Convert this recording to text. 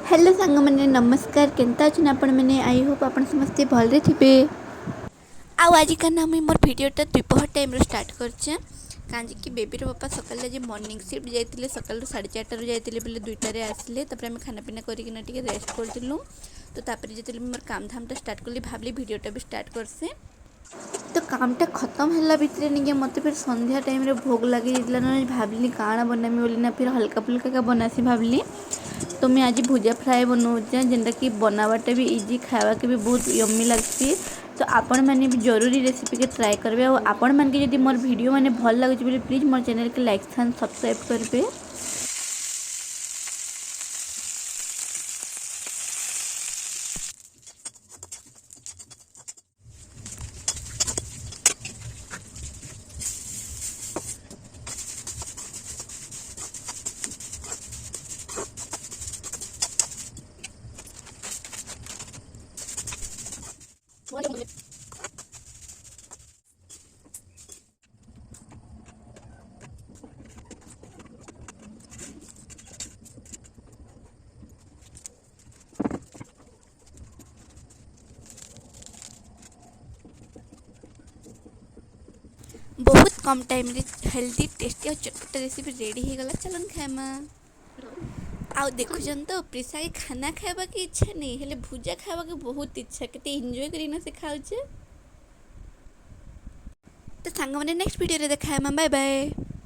Hello ସାଙ୍ଗମାନେ, ନମସ୍କାର। କେନ୍ତା ଅଛନ୍ ଆପଣମାନେ? I Hope ଆପଣ ସମସ୍ତେ ଭଲରେ ଥିବେ। ଆଉ ଆଜିକା ନା ମୁଇଁ ମୋର୍ ଭିଡ଼ିଓଟା ଦ୍ୱିପହର ଟାଇମ୍ରୁ ଷ୍ଟାର୍ଟ କରିଛେ, କାଁଜିକି ବେବିର ବାପା ସକାଳେ ଆଜି ମର୍ଣ୍ଣିଂ ସିଫ୍ଟ ଯାଇଥିଲେ। ସକାଳୁ 4:30ରୁ ଯାଇଥିଲେ ବେଲେ 2ଟାରେ ଆସିଲେ। ତାପରେ ଆମେ ଖାନା ପିନା କରିକିନା ଟିକେ ରେଷ୍ଟ କରିଥିଲୁ। ତ ତାପରେ ଯେତେବେଳେ ମୁଁ ମୋର କାମ ଧାମଟା ଷ୍ଟାର୍ଟ କଲି, ଭାବିଲି ଭିଡ଼ିଓଟା ବି ଷ୍ଟାର୍ଟ କରସି। ତ କାମଟା ଖତମ ହେଲା ଭିତରେ ନିକେ ମୋତେ ଫିର୍ ସନ୍ଧ୍ୟା ଟାଇମ୍ରେ ଭୋକ ଲାଗି ଯାଇଥିଲା। ନା ଭାବିଲି କାଣା ବନାମି ବୋଲି ନା ଫିର୍ ହଲକା ଫୁଲକା ବନାସି ଭାବିଲି। ତ ମୁଇଁ ଆଜି ଭୁଜା ଫ୍ରାଏ ବନଉଛେ, ଯେନ୍ଟାକି ବନାବାଟା ବି ଇଜି, ଖାଇବାକେ ବି ବହୁତ ୟମି ଲାଗ୍ସି। ତ ଆପଣମାନେ ବି ଜରୁରୀ ରେସିପିକେ ଟ୍ରାଏ କରିବେ। ଆଉ ଆପଣମାନକେ ଯଦି ମୋର୍ ଭିଡ଼ିଓ ମାନେ ଭଲ ଲାଗୁଛି ବୋଲେ ପ୍ଲିଜ୍ ମୋର୍ ଚ୍ୟାନେଲ୍କେ ଲାଇକ୍ ଆଣ୍ଡ ସବସ୍କ୍ରାଇବ୍ କରିବେ। ବହୁତ କମ୍ ଟାଇମ୍ରେ ହେଲ୍ଦି, ଟେଷ୍ଟି ଆଉ ଚଟପଟା ରେସିପି ରେଡ଼ି ହେଇଗଲା। ଚାଲୁନ୍ ଖାଇମା। ଆଉ ଦେଖୁଛନ୍ ତ, ପ୍ରିସାକେ ଖାନା ଖାଇବାକେ ଇଚ୍ଛା ନେଇ, ହେଲେ ଭୁଜା ଖାଇବାକେ ବହୁତ ଇଚ୍ଛା। କେତେ ଏନ୍ଜୟ କରିକିନା ସେ ଖାଉଛେ। ତ ସାଙ୍ଗମାନେ, ନେକ୍ସଟ ଭିଡ଼ିଓରେ ଦେଖା ହେମା। Bye bye.